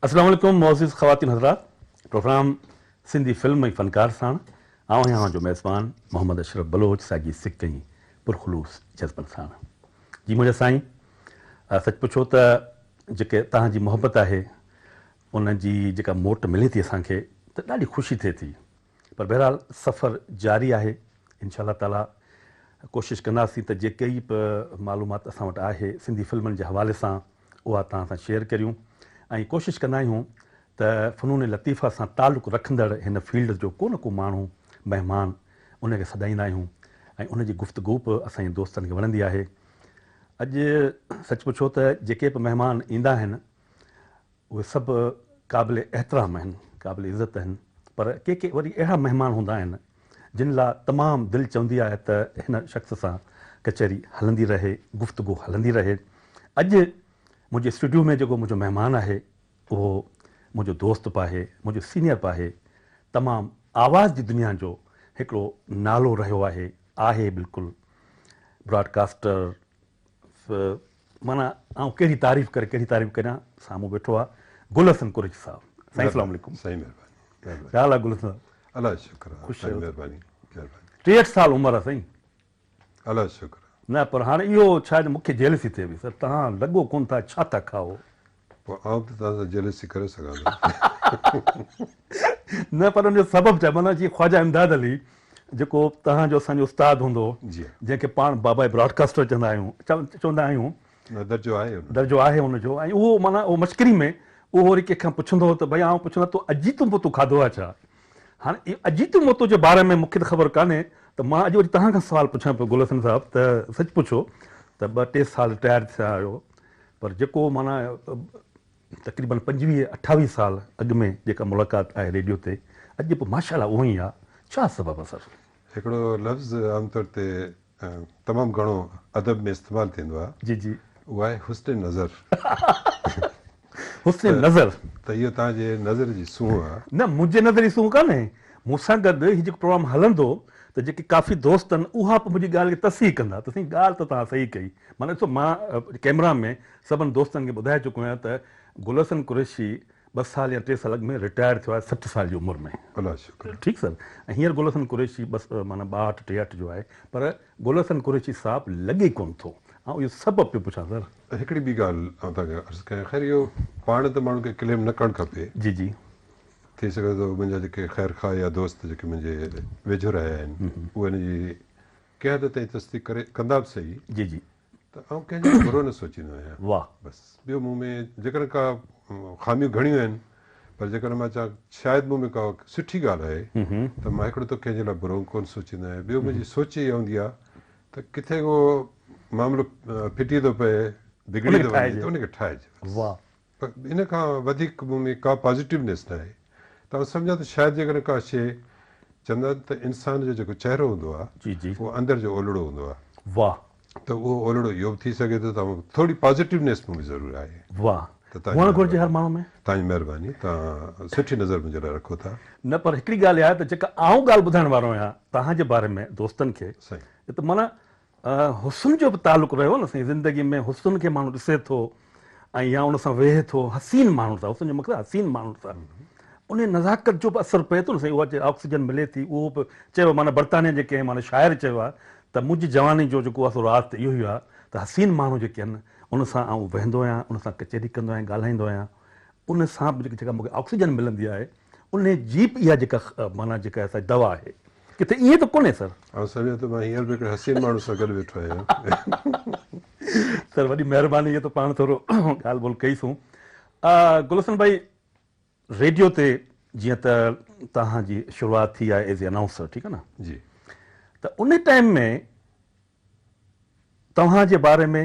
اسلام عليڪم معزز خواتين حضرات پروگرام سنڌي فلم ۽ فنڪار ساڻ آئون آهيان اوهان جو ميزبان محمد اشرف بلوچ ساڳي سڪ ۽ پرخلوص جذبن ساڻ جي منهنجا سائين سچ پڇو ته جيڪي توهان جي محبت آهي ان جي جيڪا موٽ ملي ٿي اسان کي ته ڏاڍي خوشي ٿئي ٿي پر بهرحال سفر جاري آهي انشاء الله تعالي ڪوشش ڪنداسين ته جيڪي به معلومات اسان وٽ آهي سنڌي فلمن جي حوالي سان اها توهان سان شيئر ڪريون ۽ ڪوشش ڪندا آهيون ته فنون لطيفه سان تعلق رکندڙ هن فيلڊ جو ڪو نه ڪو ماڻهو مهمان ان کي سڏائيندا آهيون ۽ ان جي گفتگو به اسان جي دوستن کي وڻندي آهي اڄ سچ پڇو ته جيڪي به مهمان ايندا آهن اهي سڀ قابل احترام آهن، قابل عزت آهن، پر ڪي ڪي وري اهڙا مهمان هوندا آهن، جن لا تمام دل چوندي آهي ته هن شخص سان ڪچهري هلندي رهي، گفتگو هلندي رهي. اڄ منهنجي اسٽوڊيو ۾ جيڪو منهنجو مهمان آهي، اهو منهنجو دوست به آهي، منهنجو سينيئر به آهي، تمام آواز جي دنيا جو هڪڙو نالو رهيو آهي، آهي بلڪل براڊ ڪاسٽر، معنيٰ آئون ڪهڙي تعريف ڪري ڪهڙي تعريف ڪريان سامهون ويٺو آ گل حسن قريشي صاحب سائين السلام عليڪم سائين مهرباني ڇا حال آ گل حسن صاحب الله جو شڪر آ خوش سائين مهرباني مهرباني 63 سال عمر آ سائين الله جو شڪر نه پر هاڻي اهو ڇا مون کي جيلسي ٿئي پئي سر تهان لڳو ڪون ٿا ڇا ٿا کائو پوء آئون به توهان سان جيلسي ڪري سگهان ٿو. نه پر ان جو سبب ڇا معنيٰ جيئن خواجه امداد علي جيڪو توهان جو اسان جو استاد هوندو هو جنهن کي پاڻ باباء براڊ ڪاسٽر چوندا آهيون چوندا آهيون نه درجو آهي ان جو درجو آهي ان جو ۽ اهو معنيٰ اهو مشڪري ۾ اهو وري ڪنهن کان پڇندو هو ته ڀئي آئون پڇندو تو اجيتو موتو کاڌو آهي ڇا هاڻي اهو اجيتو موتو جي باري ۾ مون کي ته خبر ڪانهي ته مان اڄ وري توهان کان سوال پڇان پيو گل حسن صاحب ته سچ پڇو ته ٻه ٽي سال رٽائر ٿيا آهيو پر جيڪو معنيٰ تقريبن پنجويهه اٺاويهه سال اڳ ۾ جيڪا ملاقات آهي ريڊيو تي اڄ به ماشاء الله اهو ئي آهي ڇا سبب آهي سر؟ هڪڙو لفظ عام طور تي تمام گهڻو ادب ۾ استعمال ٿيندو آهي. جي جي. اهو آهي حسن نظر. حسن نظر. ته اهو توهان جي نظر جي سونهن آهي. نه منهنجي نظر جي سونهن ڪانهي مون سان گڏ هي جيڪو پروگرام هلندو ته جيڪي ڪافي دوست آهن اها به منهنجي ڳالهه کي تصحيح ڪندا ته سائين ڳالهه ته توهان صحيح ڪئي معنيٰ ڏسو مان ڪئميرا ۾ سڀن دوستن کي ٻڌائي چڪو آهيان ته گل حسن قريشي ٻه سال يا ٽي سال اڳ ۾ رٽائرڊ ٿيو آهي 60 سال جي عمر ۾ الله شڪر ٺيڪ سر ۽ هينئر گل حسن قريشي بس معنيٰ ٻاهٺ ٽيهٺ جو آهي پر گل حسن قريشي صاحب لڳي ڪونه ٿو آئون اهو سبب پيو پڇان سر. هڪڙي ٻي ڳالهه آئون توهان کي عرض ڪيان خير اهو پاڻ ته ماڻهو کي ڪليم نه ڪرڻ کپي. جي جي. ٿي سگهي ٿو منهنجا جيڪي خير خواهه يا دوست جيڪي منهنجي ويجهو رهيا آهن اهي ان جي ڪنهن حد تائين تصديق ڪري ڪندا به سهي جي جي. ته آئون ڪنهن جي لاء برو نه سوچيندو آهيان. واهه. بس ٻيو مون ۾ جيڪڏهن ڪا خاميون گهڻيون آهن پر جيڪڏهن مان چوان شايد مون ۾ ڪا سٺي ڳالهه آهي ته مان هڪڙو ته ڪنهن جي لاء برو ڪونه سوچيندو آهيان ٻيو منهنجي سوچ اها هوندي آهي ته ڪٿي ڪو معاملو ڦٽي ٿو پئي بگڙي ٿو وڃي ته ان کي ٺاهجي بس. واهه. پر ان کان وڌيڪ مون ۾ ڪا پازيٽونيس ناهي ته آئون سمجهان ٿو شايد جيڪڏهن ڪا شيء چوندا آهن ته انسان جو جيڪو چهرو هوندو آهي جي جي. اهو اندر جو اولڙو هوندو آهي. واهه. ته اهو اولڙو اهو به ٿي سگهي ٿو ته آئون ٿوري پازيٽونيس مون ۾ ضرور آهي. واهه. ته توهان جي هئڻ گهرجي هر مهرباني. ماڻهو ۾. توهان جي مهرباني توهان سٺي نظر منهنجي لاء رکو ٿا. نه پر هڪڙي ڳالهه اها آهي ته جيڪا آئون ڳالهه ٻڌائڻ وارو آهيان توهان جي باري ۾ دوستن کي سائين. ته معنيٰ حسن جو به تعلق رهيو نه سائين زندگي ۾ حسن کي ماڻهو ڏسي ٿو ۽ يا ان سان ويهي ٿو حسين ماڻهو سان حسن جو مقصد حسين ماڻهو سان ان نزاڪت جو به اثر پئي ٿو نه سائين اها آڪسيجن ملي ٿي اهو به چيو معنيٰ برطانيا جي ڪنهن معنيٰ شاعر چيو آهي ته منهنجي جواني جو جيڪو آهي سو راز ته اهو ئي آهي ته حسين ماڻهو جيڪي آهن ان سان آئون ويهندو آهيان ان سان ڪچهري ڪندو آهيان ڳالهائيندو آهيان ان سان به جيڪا مون کي آڪسيجن ملندي آهي ان جي به اها جيڪا معنيٰ جيڪا اسان دوا آهي ڪٿي ائين ته ڪونهي سر. آئون سمجهان ٿو مان هينئر به هڪڙي حسين ماڻهو سان گڏ ويٺو آهيان. سر وڏي مهرباني اهو ته پاڻ ٿورو ڳالهه ٻولهه ڪئي سون. گل حسن ڀائي ريڊيو تي جيئن ته توهان جي شروعات ٿي آهي ايز اي انائونسر ٺيڪ آهي نه جي. ته ان ٽائيم ۾ توهان جي باري ۾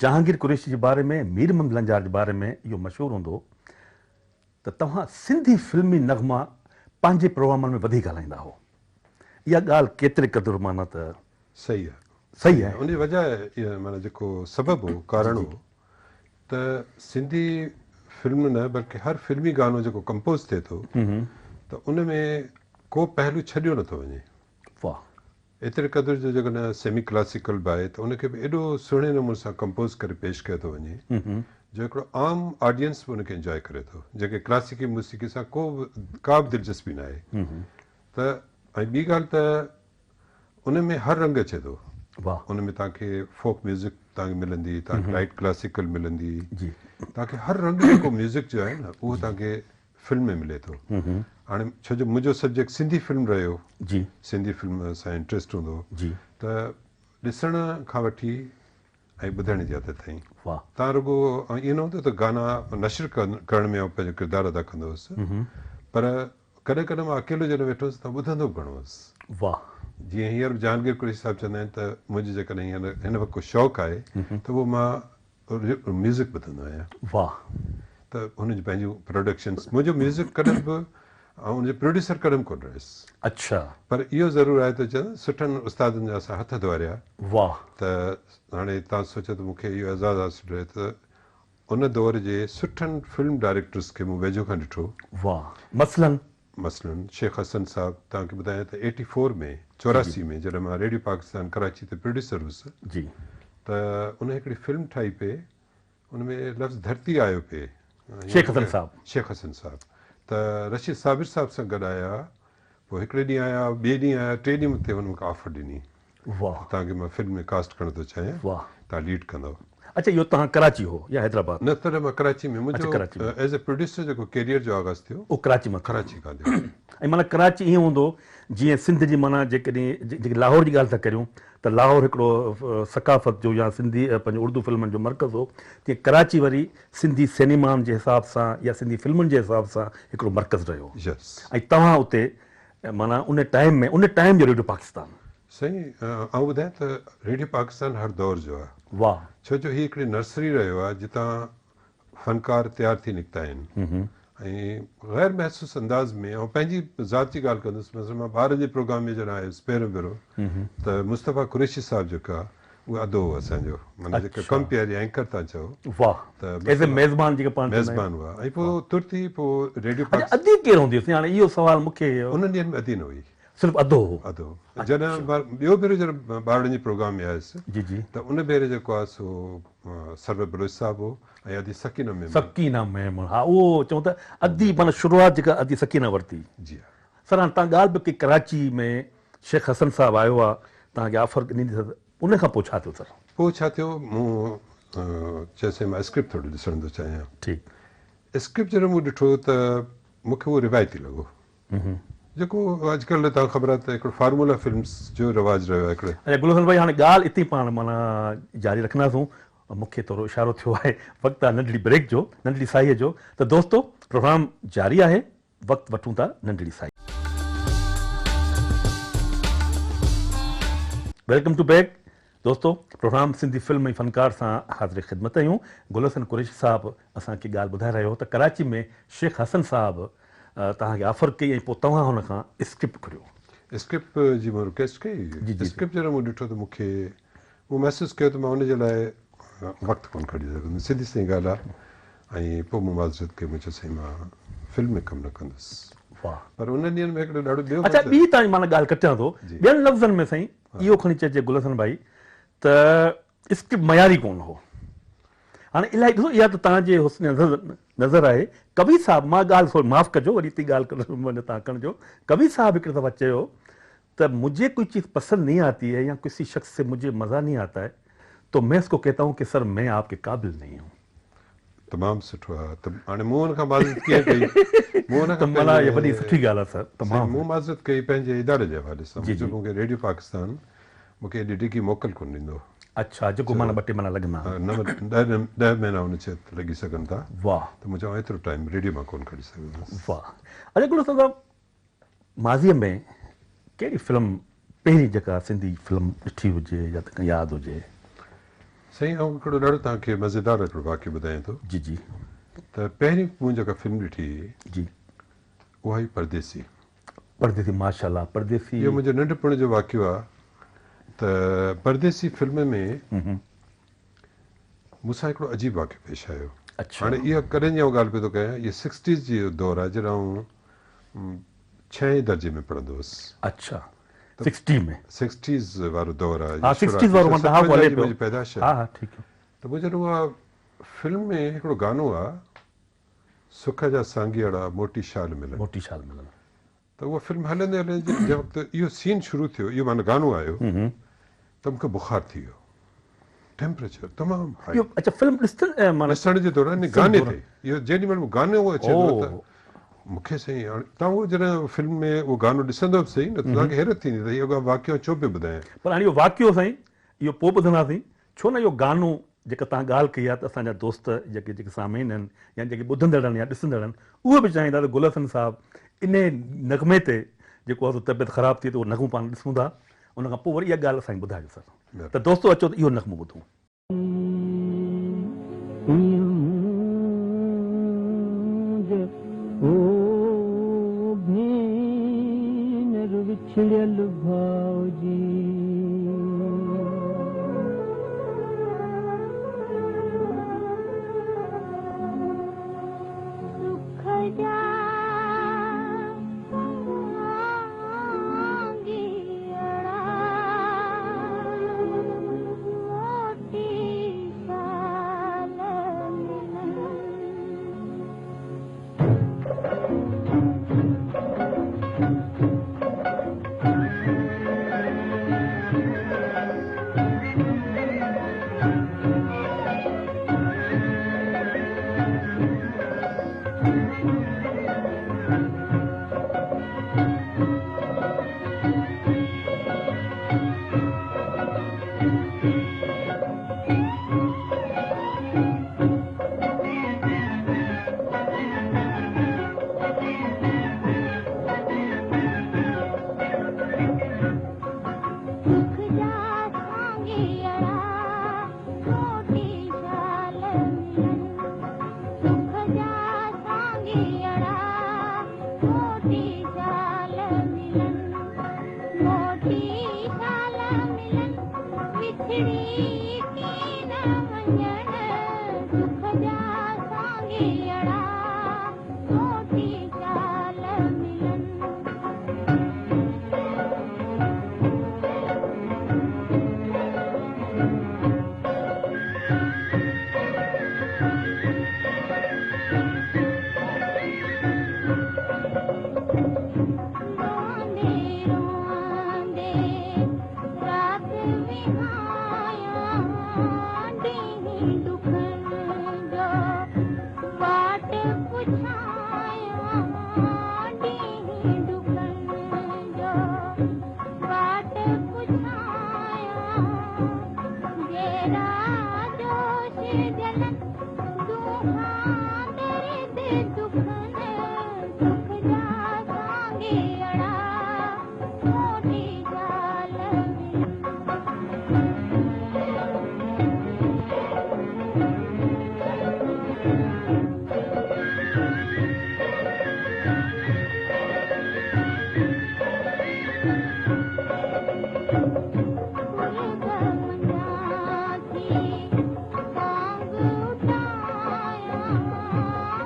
جهانگير قريشي جي باري ۾ مير محمد لنجار جي باري ۾ اهو مشهور هوندو هو ته توهان سنڌي فلمي نغما پنهنجي پروگرامن ۾ وڌيڪ هلائيندا هئو. اها ڳالهه ڪيتري قدر معنيٰ ته صحيح آهي. صحيح آهي. ان جي وجه اها معنيٰ جيڪو سبب هو، ڪارڻ هو ته سنڌي فلم نه بلڪه هر فلمي گانو جيڪو ڪمپوز ٿئي ٿو ته ان ۾ ڪو پهلو ڇڏيو نٿو وڃي. واهه. ايتري قدر جو جيڪڏهن سيمي ڪلاسيڪل به آهي ته ان کي به ايڏو سهڻي نموني سان ڪمپوز ڪري پيش ڪيو ٿو وڃي. جو هڪڙو عام آڊينس به ان کي انجواء ڪري ٿو جنهن کي ڪلاسيڪي موسيقي سان ڪو به ڪا به دلچسپي ناهي ته ۽ ٻي ڳالهه ته ان ۾ هر رنگ اچي ٿو ان ۾ توهان کي فوڪ ميوزڪ توهان کي ملندي توهان کي لائيٽ ڪلاسيڪل ملندي توهان کي هر رنگ جيڪو ميوزڪ جو آهي نه اهو توهان کي فلم ۾ ملي ٿو هاڻي ڇو جو منهنجو سبجيڪٽ سنڌي فلم رهيو جي سنڌي فلم سان انٽريسٽ هوندو جي ته ڏسڻ کان وٺي ۽ ٻڌڻ جي عادت اٿئي. واھ. تان رڳو ائين نه هوندو ته گانا نشر ڪرڻ ۾ آئون پنهنجو ڪردار ادا ڪندو هوس پر ڪڏهن ڪڏهن مان اڪيلو جڏهن ويٺو هوس ته ٻڌندو به گهڻو هوس. واھ. جيئن هينئر به جهانگير قريشي صاحب چوندا آهن ته منهنجو جيڪڏهن هينئر هن وقت ڪو شوق آهي ته اهو مان ميوزڪ ٻڌندو آهيان. واھ. ته هن جون پنهنجون پروڊڪشنس منهنجو ميوزڪ ڪڏهن به آئون ان جو پروڊيوسر ڪڏهن به ڪونه رهيس. اڇا. پر اهو ضرور آهي ته چون سٺن استادن جا اسان هٿ ڌوئاريا. واھ. ته هاڻي توهان سوچو ته مون کي اهو اعزاز حاصل رهيو ته ان دور جي سٺن فلم ڊائريڪٽرس کي مون ويجهو کان ڏٺو. واھ. مثلاً؟ مثلاً شيخ حسن صاحب توهان کي ٻڌايان ته ايٽي فور ۾ 84 ۾ جڏهن مان ريڊيو پاڪستان ڪراچي تي پروڊيوسر هيس جي. ته ان هڪڙي فلم ٺاهي پئي ان ۾ لفظ ڌرتي آيو پئي. شيخ حسن صاحب. شيخ حسن صاحب ته رشيد صابر صاحب سان گڏ آيا پوء هڪڙي ڏينهن آيا ٻئي ڏينهن آيا ٽئين ڏينهن مون تي هن مون کي آفر ڏني ته توهان کي مان فلم ۾ ڪاسٽ ڪرڻ ٿو چاهيان توهان ليڊ ڪندؤ. اڇا اهو توهان ڪراچي هو يا حيدرآباد؟ نه تڏهن مان ڪراچي ۾ منهنجو ايز اي پروڊيوسر جيڪو ڪيريئر جو آغاز ٿيو اهو ڪراچي مان ڪراچي کان ٿيو. ۽ معنيٰ ڪراچي ائين هوندو جيئن سنڌ جي معنيٰ جيڪڏهن جيڪي لاهور جي ڳالهه ٿا ڪريون ته لاهور هڪڙو ثقافت جو يا سنڌي پنهنجو اردو فلمن جو مرڪز هو تيئن ڪراچي وري سنڌي سئنيمائن جي حساب سان يا سنڌي فلمن جي حساب سان هڪڙو مرڪز رهيو ۽ توهان اتي معنيٰ ان ٽائيم ۾ ان ٽائيم جو ريڊيو پاڪستان. سائين آئون ٻڌايان ته ريڊيو پاڪستان هر دور جو آهي. واھ. ڇو جو هي هڪڙي نرسري رهيو آهي جتان فنڪار تيار ٿي نڪتا آهن ۽ غير محسوس انداز ۾ آئون پنهنجي ذات جي ڳالهه ڪندس مثلا مان ٻارن جي پروگرام ۾ جڏهن آيس پهريون ڀيرو ته مصطفيٰ قريشي صاحب جيڪو آهي اهو ادو هو اسان جو معنيٰ جيڪا ڪمپيئر يا اينڪر تان چئو واھ ته ايز اي ميزبان جيڪي پاڻ ميزبان هئا ۽ پوء ترت ئي پوء ريڊيو پاڪستان ادي ڪير هوندي هئي هاڻي اهو سوال مون کي انهن ڏينهن ۾ ادي نه هئي صرف اڌو هو. اڌو هو. جڏهن ٻيو ڀيرو جڏهن ٻارڙن جي پروگرام ۾ آيس جي جي. ته ان ڀيري جيڪو آهي سو سرور بلوچ صاحب هو ۽ ادي سڪينه ميمڻ. سڪينه ميمڻ ها اهو چئون ته ادي معنيٰ شروعات جيڪا ادي سڪينه ورتي. جي ها. سر هاڻي تان ڳالهه به ڪئي ڪراچي ۾ شيخ حسن صاحب آيو آ توهان کي آفر ڏني ته ان کان پوء ڇا ٿيو سر؟ پوء ڇا ٿيو مون چيس سائين مان اسڪرپٽ ٿورو ڏسڻ ٿو چاهيان. ٺيڪ. اسڪرپٽ جڏهن مون ڏٺو ته مون کي اهو روايتي لڳو. جيڪو اڄڪلهه توهان خبر آهي ته هڪڙو فارمولا فلمز جو رواج رهيو آهي هڪڙي. اچا گل حسن ڀائي هاڻي ڳالهه اتي پاڻ معنيٰ جاري رکنداسون مون کي ٿورو اشارو ٿيو آهي وقت آهي ننڍڙي بريڪ جو ننڍڙي ساهيء جو ته دوستو پروگرام جاري آهي وقت وٺون ٿا ننڍڙي ساهي. Welcome to back دوستو پروگرام سنڌي فلم ۽ فنڪار سان حاضر خدمت آهيون گل حسن قريشي صاحب اسان کي ڳالهه ٻڌائي رهيو هو ته ڪراچي ۾ شيخ حسن صاحب توهان کي آفر ڪئي ۽ پوء توهان هن کان اسڪرپٽ گهريو. اسڪرپٽ جي مون رڪويسٽ ڪئي. اسڪرپٽ جڏهن مون ڏٺو ته مون کي مون محسوس ڪيو ته مان ان جي لاء وقت ڪونه ڪڍي سگهندس سڌي سنئين ڳالهه آهي ۽ پوء مون معذرت ڪئي مون چيو سائين مان فلم ۾ ڪم نه ڪندس. واهه. پر انهن ڏينهن ۾ هڪڙو ڏاڍو ٻيو اڇا ٻي تائين معنيٰ ڳالهه ڪٽيان ٿو ٻين لفظن ۾ سائين اهو کڻي چئجي گل حسن ڀائي ته اسڪرپٽ معياري ڪونه هو. هاڻي الائي ڏسو اها ته توهان جي حسن نظر آهي. قوي صاحب مان ڳالهه سوري معاف ڪجو وري اتي ڳالهه ڪرڻ تان ڪرڻ جو قوي صاحب هڪڙي دفعا چيو ته مجهي ڪوئي چيز پسند نهين آتي هي يا ڪسي شخص سي مجهي مزا نهين آتا هي تو مين اس ڪو ڪهتا هون ڪي سر مين آپ ڪي قابل نهين هون. تمام سٺو آ ته هاڻي مون ان کان معذرت ڪيئن ڪئي مون ان کان معنيٰ اها وڏي سٺي ڳالهه آ سر تمام مون معذرت ڪئي پنهنجي اداري جي حوالي سان مون چيو مون کي ريڊيو پاڪستان مون کي ايڏي ڊگهي موڪل ڪونه ڏيندو. اڇا جيڪو معنيٰ ٻه ٽي مهينا لڳندا. نو ڏهه مهينا هن چيو ته لڳي سگهن ٿا. واهه. ته مون چيو آئون ايترو ٽائيم ريڊيو مان ڪونه ڪڍي سگهندس. واهه اڇا گل حسن صاحب ماضيء ۾ ڪهڙي فلم پهرين جيڪا سنڌي فلم ڏٺي هجي يا ته ياد هجي. سائين آئون هڪڙو ڏاڍو توهان کي مزيدار هڪڙو واقعو ٻڌايان ٿو. جي جي. ته پهرين مون جيڪا فلم ڏٺي. جي. اها هئي پرديسي. پرديسي ماشاءالله پرديسي. اهو منهنجو ننڍپڻ جو واقعو آهي ته پرديسي فلم ۾ مون سان هڪڙو عجيب واقعو پيش آيو. اڇا. هاڻي اها ڪڏهن جي آئون ڳالهه پيو ٿو ڪيان اهي سڪسٽيز جي دور آهي جڏهن آئون ڇهين درجي ۾ پڙهندو هوس. اڇا سڪسٽي ۾. سڪسٽيز وارو دور آهي. ها سڪسٽيز وارو معنيٰ ڏهاڪو هلي پيو. منهنجي پيدائش آهي. ها ها ٺيڪ. ته مون جڏهن اها فلم ۾ هڪڙو گانو آ، سک جا سانگيئڙا موٽي شال ملن. موٽي شال ملن. ته اها فلم هلندي هلندي جنهن وقت اهو سين شروع ٿيو، اهو معنيٰ گانو آيو ته مون کي بخار ٿي ويو، ٽيمپريچر تمام هائي. اهو اڇا فلم ڏسڻ معنيٰ ڏسڻ جي دوران يعني گاني تي اهو جيڏي مهل گانو اچي ٿو ته مون کي سائين هاڻي توهان اهو جڏهن فلم ۾ اهو گانو ڏسندو به سهي نه ته توهان کي حيرت ٿيندي ته اهو واقعو ڇو پيو ٻڌايان. پر هاڻي اهو واقعو سائين اهو پوء ٻڌنداسين ڇو نه اهو گانو جيڪا توهان ڳالهه ڪئي آهي ته اسان جا دوست جيڪي جيڪي سامعين آهن يا جيڪي ٻڌندڙ آهن يا ڏسندڙ آهن اهي به چاهيندا ته گل حسن صاحب انهي نغمي تي جيڪو آهي سو طبيعت خراب ٿي ته اهو نغمو پاڻ ڏسون ٿا ان کان پوء وري اها ڳالهه اسان کي ٻڌائجو سر ته دوستو اچو ته اهو نغمو ٻڌون. او ڀينر وڇڙيل ڀاء جي. سک جا سانگيئڙا موٽي شال ملن. سک جا سانگيئڙا موٽي شال ملن. سک جا سانگيئڙا موٽي شال ملن. موٽي شال ملن وڇڙي ڪين وڃن. سک جا سانگيئڙا موٽي شال ملن. روئندي روئندي رات وهايان ڏينهن ڏکن جو واٽ پڇايان ڏينهن ڏکن جو واٽ پڇايان جيرا جوش جلن دونهان درد دکن سک جا سانگيئڙا موٽي شال ملن. پرڳ منجهان ٿي ڪانگ اڏايان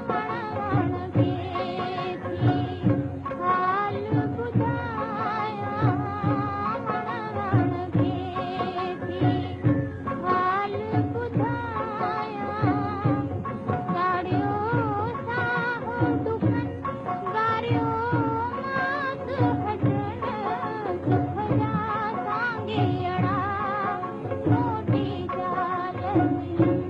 وڻ وڻ کي ٿي حال ٻڌايان وڻ وڻ کي ٿي حال ٻڌايان ساڙيو ساهه ڏکن ڳاريو ماس هڏن سک جا سانگيئڙا موٽي شال ملن.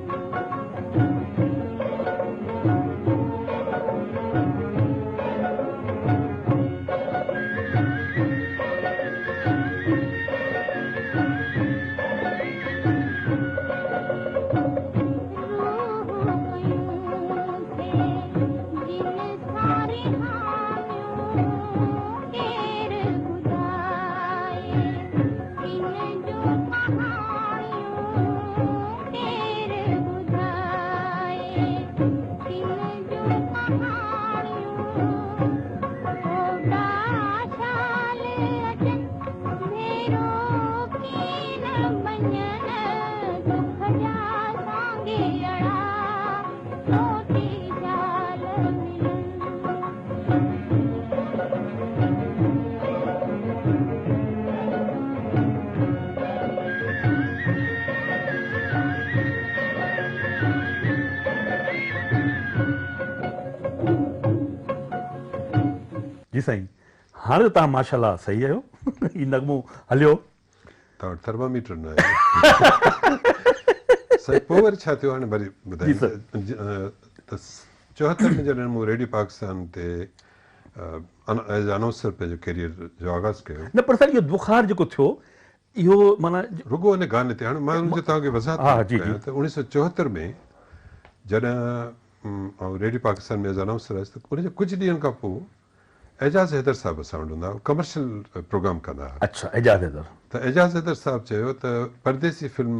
روح ڪيون ٿي جن جي سائين هاڻي ته توهان ماشاءالله صحيح آهيو هي نغمو هليو. توهان وٽ ٿرماميٽر نه آهي. سائين پوء وري ڇا ٿيو هاڻي وري ٻڌايو ته 74 ۾ جڏهن مون ريڊيو پاڪستان تي ايز انائونسر پنهنجو ڪيريئر جو آغاز ڪيو. نه پر سائين اهو بخار جيڪو ٿيو اهو معنيٰ. رڳو ان گاني تي هاڻي مان ان جو توهان کي وضاحت ٿو ڪيان ته 1974 ۾ جڏهن آئون ريڊيو پاڪستان ۾ ايز انائونسر آيس ته ان جي ڪجهه ڏينهن کان پوء اعجاز حيدر صاحب اسان وٽ هوندا هئا، ڪمرشل پروگرام ڪندا هئا. اڇا اعجاز حيدر. ته اعجاز حيدر صاحب چيو ته پرديسي فلم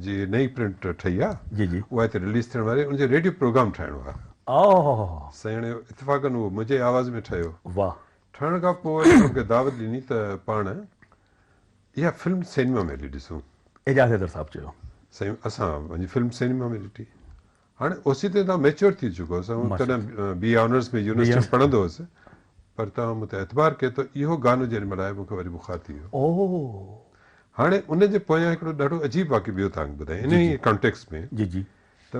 جي نئين پرنٽ ٺهي آ، جي جي. اها هتي رليز ٿيڻ واري آ، ان جو ريڊيو پروگرام ٺاهڻو آ. آه. سائين هاڻي اتفاقن اهو منهنجي آواز ۾ ٺهيو. واه. ٺهڻ کان پوء هن مون کي دعوت ڏني ته پاڻ اها فلم سئنيما ۾ هلي ڏسون. اعجاز حيدر صاحب چيو. سائين اسان وڃي فلم سئنيما ۾ ڏٺي. هاڻي اوسيتائين ته آئون ميچوئر ٿي چڪو هوس، آئون تڏهن بي اي آنرس ۾ يونيورسٽي ۾ پڙهندو هوس، پر توهان مون تي اعتبار ڪيو ته اهو گانو جيڏي مهل آيو مون کي وري بخار ٿي ويو. هاڻي ان جي پويان هڪڙو ڏاڍو عجيب واقعو ٻيو توهان کي ٻڌايان انهيء ئي ڪانٽيڪسٽ ۾ ته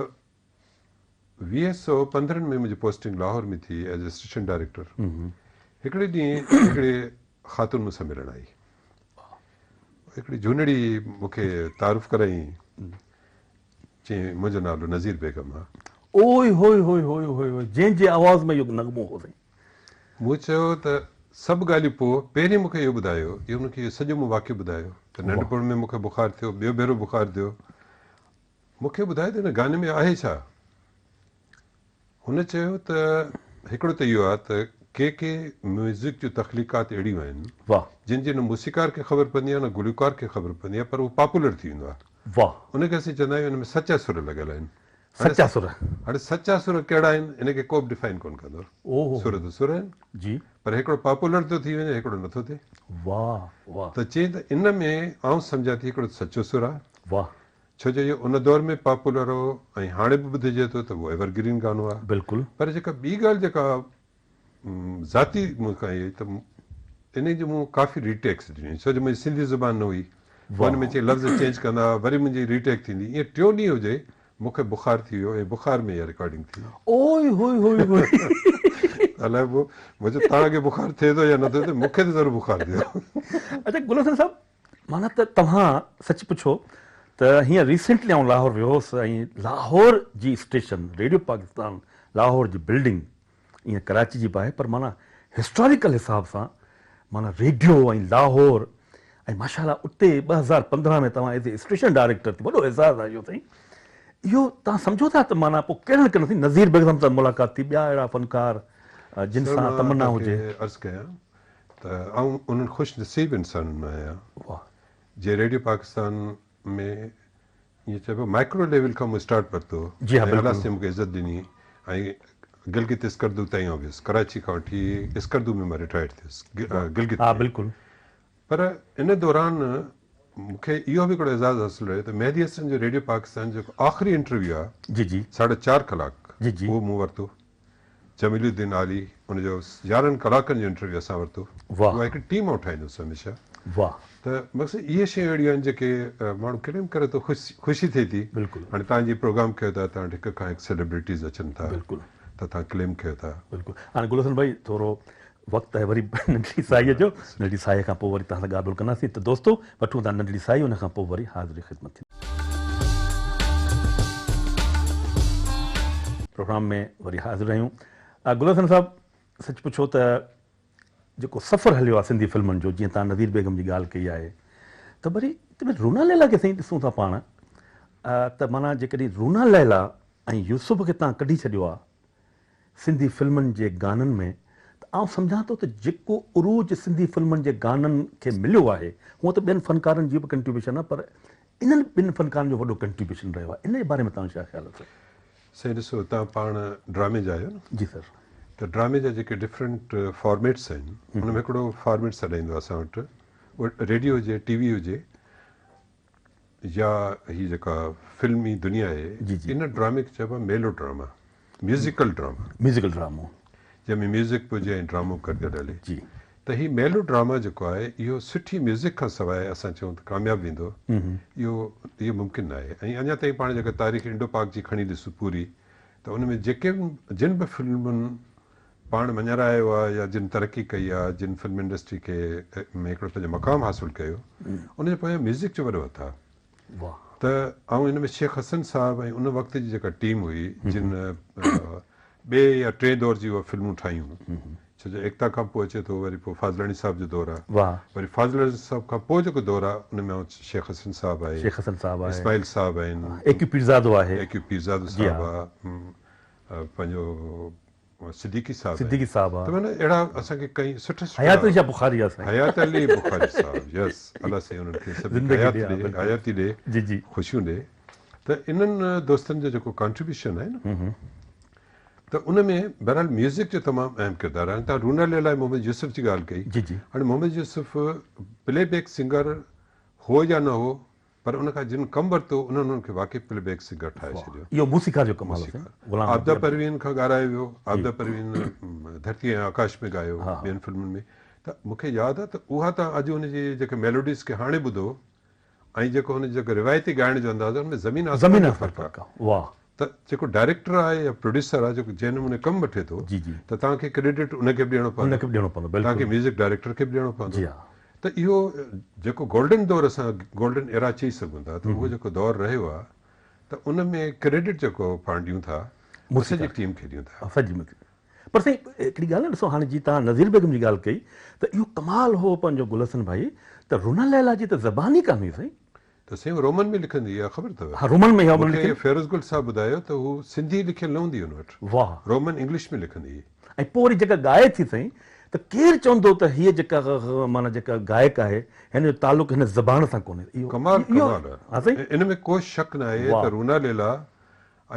2015 ۾ منهنجي پوسٽنگ لاهور ۾ ٿي ايز اسٽيشن ڊائريڪٽر. هڪڙي ڏينهن هڪڙي خاتون مون سان ملڻ آئي. هڪڙي جهونڙي مون کي تعارف ڪرايائين. چيائين، منهنجو نالو نذير بيگم آ. اوئي هوئي هوئي هوئي هوئي هوئي جنهن جي آواز ۾ اهو نغمو هو سائين. مون چيو ته سڀ ڳالهيون پوء، پهرين مون کي اهو ٻڌايو، اهو مون کي اهو سڄو مون واقعو ٻڌايو ته ننڍپڻ ۾ مون کي بخار ٿيو، ٻيو ڀيرو بخار ٿيو، مون کي ٻڌايو ته هن گاني ۾ آهي ڇا؟ هن چيو ته هڪڙو ته اهو آهي ته ڪي ڪي ميوزڪ جون تخليقات اهڙيون آهن جن جي نه موسيقار کي خبر پوندي آهي نه گلوڪار کي خبر پوندي آهي پر اهو پاپولر ٿي ويندو آهي. ان کي اسين چوندا آهيون ان ۾ سچا سر لڳل آهن. سچا سر. هاڻي سچا سر ڪهڙا آهن ان کي ڪو به ڊفائن ڪونه ڪندو. سر ته سر آهن. پر هڪڙو پاپولر ٿو ٿي وڃي هڪڙو نٿو ٿئي. ته چيائين ته ان ۾ آئون سمجهان ٿي هڪڙو سچو سر آهي. ڇو جو اهو ان دور ۾ پاپولر هو ۽ هاڻي به ٻڌجي ٿو ته اهو ايور گرين گانو آهي. بلڪل. پر جيڪا ٻي ڳالهه جيڪا ذاتي مون کان اهي ته انهي جون مون ڪافي ري ٽيڪس ڏنيون ڇو جو منهنجي سنڌي زبان نه هئي پوء ان ۾ چي لفظ چينج ڪندا هئا وري منهنجي ري ٽيڪ ٿيندي ائين ٽيون ڏينهن هجي مون کي بخار ٿي ويو ۽ بخار ۾ اها رڪارڊنگ ٿي. اوئي هوئي هوئي هوئي. الائي پوء مون چيو توهان کي بخار ٿئي ٿو يا نه ٿئي ٿو مون کي ته ضرور بخار ٿيو. اڇا گل حسن صاحب معنيٰ ته توهان سچ پڇو ته هينئر ريسينٽلي آئون لاهور ويو هوس ۽ لاهور جي اسٽيشن ريڊيو پاڪستان لاهور جي بلڊنگ ائين ڪراچي جي به آهي پر معنيٰ هسٽاريڪل حساب سان معنيٰ ريڊيو ۽ لاهور ۽ ماشاء الله اتي 2015 ۾ توهان ايز اي اسٽيشن ڊائريڪٽر ٿي وڏو اعزاز آهي اهو سائين اهو توهان سمجهو ٿا ته معنيٰ پوء ڪهڙن ڪهڙن سائين نذير بيگ صاحب سان ملاقات ٿي ٻيا اهڙا فنڪار جن سر سان مان تمنا توهان هجي. کي عرض ڪيان ته آئون انهن خوش نصيب انسانن مان آهيان واھ. جي ريڊيو پاڪستان ۾ ائين چئبو مائڪرو ليول کان مون اسٽارٽ ورتو جي ها ۽ الله بلڪل. سائين مونکي عزت ڏني ۽ گلگت اسڪردو تائين آئون ويس ڪراچي کان وٺي اسڪردو ۾ مان رٽائرڊ ٿيس واھ گلگت ها ۾ بلڪل. پر ان دوران مونکي اهو به هڪڙو اعزاز حاصل رهيو ته مهدي حسن جو ريڊيو پاڪستان جو جيڪو آخري انٽرويو آهي جي جي. ساڍا چار ڪلاڪ جي جي. اهو مون ورتو. جميل الدين عالي ان جو 11 ڪلاڪن جو انٽرويو اسان ورتو. واھ. اها هڪ ٽيم آئون ٺاهيندو هوس هميشه. واھ. ته مقصد اهي شيون اهڙيون آهن جيڪي ماڻهو ڪڏهن به ڪري ٿو خوشي ٿئي ٿي. بلڪل. هاڻي توهان جي پروگرام ڪيو ٿا توهان وٽ هڪ کان هڪ سيلبرٽيز اچن ٿا. بلڪل. ته توهان ڪليم ڪيو ٿا. بلڪل. هاڻي گل حسن ڀائي ٿورو وقت آهي وري ننڍڙي ساهيء جو ننڍڙي ساهيء کان پوء وري توهان سان ڳالهه ٻولهه ڪنداسين ته دوستو وٺون ٿا ننڍڙي ساهي ان کان پوء وري حاضر خدمت ٿينداسين. پروگرام ۾ وري حاضر آهيون. گل حسن صاحب سچ پڇو ته جيڪو سفر هليو آهي سنڌي فلمن جو جيئن توهان نذير بيگم جي ڳالهه ڪئي آهي ته وري رونا ليلا کي سائين ڏسون ٿا پاڻ ته معنيٰ جيڪڏهن رونا ليلا ۽ يوسف کي توهان ڪڍي ڇڏيو آهي سنڌي فلمن جي گانن ۾ ته آئون سمجهان ٿو ته جيڪو عروج سنڌي فلمن جي گانن کي مليو آهي هونء ته ٻين فنڪارن جي به ڪنٽريبيوشن آهي پر انهن ٻن فنڪارن جو وڏو ڪنٽريبيوشن رهيو آهي ان جي باري ۾ توهان جو ڇا خيال اٿو؟ سائين ڏسو توهان پاڻ ڊرامي جا آهيو نه؟ جي سر. ته ڊرامي جا جيڪي ڊفرنٽ فارميٽس آهن ان ۾ هڪڙو فارميٽ سڏائيندو آهي اسان وٽ اهو ريڊيو هجي ٽي وي هجي يا هي جيڪا فلمي دنيا آهي جي جي. ان ڊرامي کي چئبو آهي ميلو ڊراما ميوزيڪل ڊراما. ميوزيڪل ڊرامو. جنهن ۾ ميوزڪ به هجي ۽ ڊرامو گڏ گڏ هلي. جي. ته هي ميلو ڊراما جيڪو آهي اهو سٺي ميوزڪ کان سواء اسان چئون ته ڪامياب ويندو اهو اهو ممڪن ناهي ۽ اڃا تائين پاڻ جيڪا تاريخ انڊو پاڪ جي کڻي ڏسون پوري ته ان ۾ جيڪي به جن به فلمن پاڻ مڃرايو آ يا جن ترقي ڪئي آ، جن فلم انڊسٽري کي ۾ هڪڙو پنهنجو مقام حاصل ڪيو، ان جي پويان ميوزڪ جو وڏو هٿ آ. ته آئون ان ۾ شيخ حسن صاحب ۽ ان وقت جي جيڪا ٽيم هئي جن ٻئي يا ٽئين دور جي اها فلمون ٺاهيون، ڇو جو ايڪتا کان پوء اچي ٿو وري پوء فاضلاڻي صاحب جو دور آ، وري فاضلاڻي صاحب کان پوء جيڪو دور آ ان ۾ آئون شيخ حسن صاحب آهي، شيخ حسن صاحب آهي، اسماعيل صاحب آهن، اي ڪيو پيرزادو آهي، اي ڪيو پيرزادو صاحب آ، پنهنجو صديقي صاحب صديقي صاحب ته معنيٰ اهڙا اسان کي ڪئين سٺا سٺا حيات علي شاهه بخاري آ سائين حيات علي بخاري صاحب يس الله سائين انهن کي سڀني کي حيات ڏي حياتي ڏي جي جي خوشيون ڏي ته انهن دوستن جو جيڪو ڪانٽريبيوشن آهي نه ته ان ۾ بهرحال ميوزڪ جو تمام اهم ڪردار آهي تان رونا ليلا محمد يوسف جي ڳالهه ڪئي جي جي هاڻي محمد يوسف پلي بيڪ سنگر هو يا نه هو پر ان کان جن ڪم ورتو انهن انهن کي واقعي پلي بيڪ سنگر ٺاهي ڇڏيو. اهو موسيقار جو ڪمال آهي غلام عابده پروين کان ڳارايو ويو، عابده پروين ڌرتي ۽ آڪاش ۾ ڳايو ٻين فلمن ۾ ته مون کي ياد آهي ته اها تان اڄ ان جي جيڪي ميلوڊيز کي هاڻي ٻڌو ۽ جيڪو هن جو جيڪو روايتي ڳائڻ جو انداز آهي ان ۾ زمين آسمان جو فرق آهي. واهه. ته جيڪو ڊائريڪٽر آهي يا پروڊيوسر آهي جيڪو جنهن نموني ڪم وٺي ٿو ته توهان کي ڪريڊٽ ان کي به ڏيڻو پوندو ان کي به ڏيڻو پوندو توهان کي ميوزڪ ڊائريڪٽر کي به ڏيڻو پوندو ته اهو جيڪو گولڊن دور اسان گولڊن ايرا چئي سگهون ٿا ته اهو جيڪو دور رهيو آهي ته ان ۾ ڪريڊٽ جيڪو پاڻ ڏيون ٿا سڄي ٽيم کي ڏيون ٿا سڄي پر سائين هڪڙي ڳالهه نه ڏسو هاڻي جي توهان نذير بيگم جي ڳالهه ڪئي ته اهو ڪمال هو پنهنجو گل حسن ڀائي ته رونا ليلا جي ته زبان ئي ڪانه هئي سائين. ته سائين هو رومن ۾ لکندي هئي اها خبر اٿو؟ ها رومن ۾ مون کي فيروز گل صاحب ٻڌايو ته هو سنڌي لکيل نه هوندي هئي هن وٽ. واهه. رومن انگلش ۾ لکندي هئي. ۽ پوء وري جيڪا ڳائي ٿي سائين ته ڪير چوندو ته هيء جيڪا معنيٰ جيڪا گائڪ آهي هن جو تعلق هن زبان سان ڪونهي. اهو ڪمال ڪمال آهي. ان ۾ ڪو شڪ ناهي ته رونا ليلا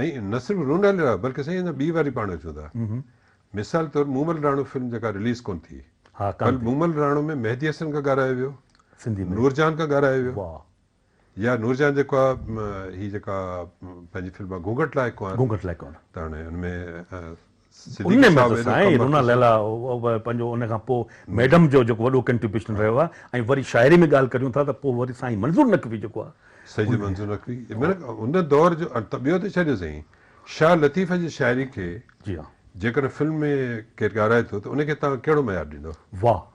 ۽ نه صرف رونا ليلا بلڪه سائين اڃا ٻي واري پاڻ اچون ٿا. مثال طور مومل راڻو فلم جيڪا رليز ڪونه ٿي پر مومل راڻو ۾ مهدي حسن کان ڳارايو ويو، سنڌي ۾. نورجهان کان ڳارايو ويو يا نورجهان جيڪو آ هي جيڪا پنهنجي فلم آ گهونگهٽ لاء ڪنوار گهونگهٽ لاء ڪنوار ته هاڻي ان ۾ ان ۾ ته سائين رونا ليلا پنهنجو ان کان پوء ميڊم جو جيڪو وڏو ڪنٽريبيوشن رهيو آ ۽ وري شاعري ۾ ڳالهه ڪريون ٿا ته پوء وري سائين منظور نقوي جيڪو آ سيد منظور نقوي معنيٰ ان دور جو ته ٻيو ته ڇڏيو سائين شاهه لطيف جي شاعري کي جي ها. جيڪڏهن فلم ۾ ڪير ڳارائي ٿو ته ان کي توهان ڪهڙو معيار ڏيندؤ؟ واهه.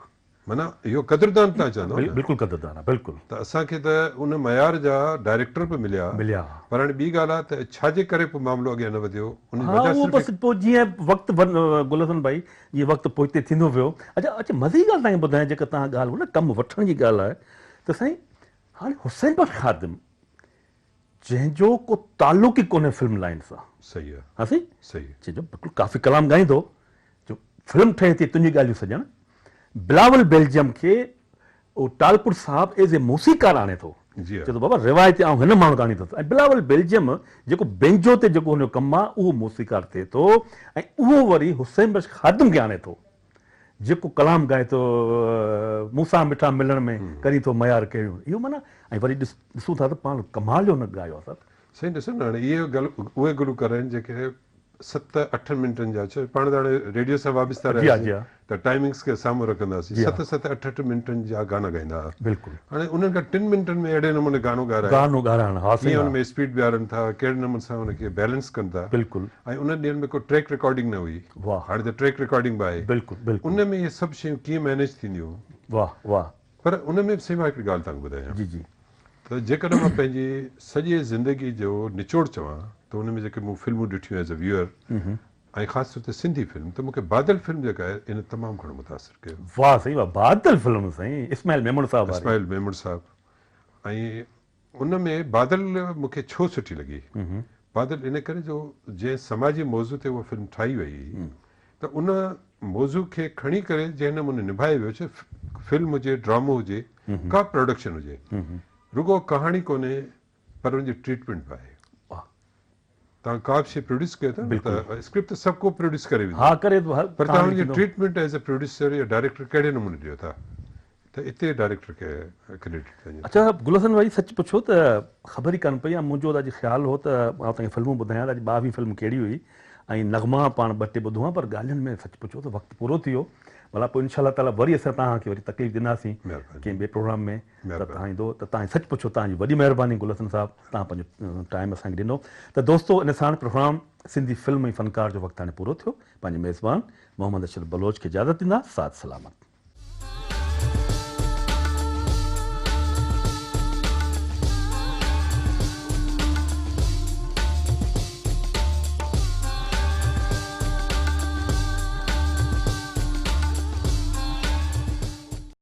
معنيٰ اهو قدردان توهان چوندؤ نه. بلڪل قدردان آهي بلڪل. ته اسان کي ته ان معيار جا ڊائريڪٽر به مليا. مليا. پر هاڻي ٻي ڳالهه آهي ته ڇا جي ڪري پوء معاملو اڳيان نه وڌيو ان جي ها وجه اهو صرف بس پوء جيئن وقت گل حسن ڀائي جيئن وقت پوئتي ٿيندو ويو. اڇا اڇا مزي جي ڳالهه توهان کي ٻڌايان جيڪا توهان ڳالهه نه ڪم وٺڻ جي ڳالهه آهي ته سائين هاڻي حسين بخش خادم جنهن جو ڪو تعلق ئي ڪونهي فلم لائين سان. صحيح آ. ها سائين. صحيح. جنهن جو بلڪل ڪافي ڪلام ڳائيندو جو فلم ٺهي ٿي تنهنجي ڳالهيون سڄڻ بلاول بيلجيم کي اهو ٽالپر صاحب ايز اي موسيقار آڻي ٿو. جي ها. چئي ٿو بابا روايتي آئون هن ماڻهو کي آڻيندس ۽ بلاول بيلجيم جيڪو بينجو تي جيڪو هن جو ڪم آ اهو موسيقار ٿئي ٿو ۽ اهو وري حسين بخش خادم کي آڻي ٿو. جيڪو ڪلام ڳائي ٿو مون سان مٺا ملڻ ۾ ڪرين ٿو ميار ڪهڙيون اهو معنيٰ ۽ وري ڏسون ٿا ته پاڻ ڪمال جو نه ڳايو آهي صاحب. سائين ڏسو نه هاڻي اهي گل اهي گلوڪار آهن جيڪي ست اٺ منٽن جا ڇو پاڻ ته هاڻي ريڊيو سان وابسته رهياسين ته ٽائمنگس کي سامهون رکنداسين ست ست اٺ اٺ منٽن جا گانا ڳائيندا هئا بلڪل هاڻي انهن کان ٽن منٽن ۾ اهڙي نموني گانو ڳارائي گانو ڳارائڻ ها ڪيئن ان ۾ اسپيڊ بيهارن ٿا ڪهڙي نموني سان ان کي بيلنس ڪن ٿا بلڪل ۽ انهن ڏينهن ۾ ڪو ٽريڪ رڪارڊنگ نه هئي. واھ. هاڻي ته ٽريڪ رڪارڊنگ به آهي. بلڪل بلڪل. ان ۾ اهي سڀ شيون ڪيئن مئنيج ٿينديون. واھ واھ. پر ان ۾ به سائين مان هڪڙي ڳالهه توهان کي ٻڌايان. جي جي. ته جيڪڏهن مان پنهنجي سڄي زندگي جو نچوڙ چوان ته ان ۾ جيڪي مون فلمون ڏٺيون ايز اي ويوئر ۽ خاص طور تي سنڌي فلم ته مون کي بادل فلم جيڪا آهي ان تمام گهڻو متاثر ڪيو. واھ سائين واھ بادل فلم سائين اسماعيل ميمڻ صاحب واري. اسماعيل ميمڻ صاحب ۽ ان ۾ بادل مون کي ڇو سٺي لڳي؟ بادل ان ڪري جو جنهن سماجي موضوع تي اها فلم ٺاهي وئي هئي ته ان موضوع کي کڻي ڪري جنهن نموني نڀايو ويو ڇو فلم هجي ڊرامو هجي ڪا به پروڊڪشن هجي رڳو ڪهاڻي ڪونهي پر ان جي ٽريٽمينٽ به آهي. توهان ڪا به شيء پروڊيوس ڪيو ٿا نه ته اسڪرپٽ ته سڀ ڪو پروڊيوس ڪري ويندو ها ڪري ٿو پر توهان ان جي ٽريٽمينٽ ايز اي پروڊيوسر يا ڊائريڪٽر ڪهڙي نموني ڏيو ٿا ته اتي ڊائريڪٽر کي ڪريڊٽ وڃي ٿو. اڇا گل حسن ڀائي سچ پڇو ته خبر ئي ڪانه پئي ۽ منهنجو ته اڄ خيال هو ته آئون توهان کي فلمون ٻڌايان ته اڄ ٻاويهين فلم ڪهڙي هئي ۽ نغما پاڻ ٻه ٽي ٻڌو ها پر ڳالهين ۾ سچ پڇو ته وقت پورو ٿي ويو. ڀلا پوء انشاء الله تعاليٰ وري اسان توهان کي وري تڪليف ڏينداسين ڪنهن ٻئي پروگرام ۾ ته توهان ايندو ته توهان سچ پڇو توهان جي وڏي مهرباني گل حسن صاحب توهان پنهنجو ٽائيم اسان کي ڏنو ته دوستو ان ساڻ پروگرام سنڌي فلم ۽ فنڪار جو وقت هاڻي پورو ٿيو پنهنجي ميزبان محمد اشرف بلوچ کي اجازت ڏيندا ساٿ سلامت.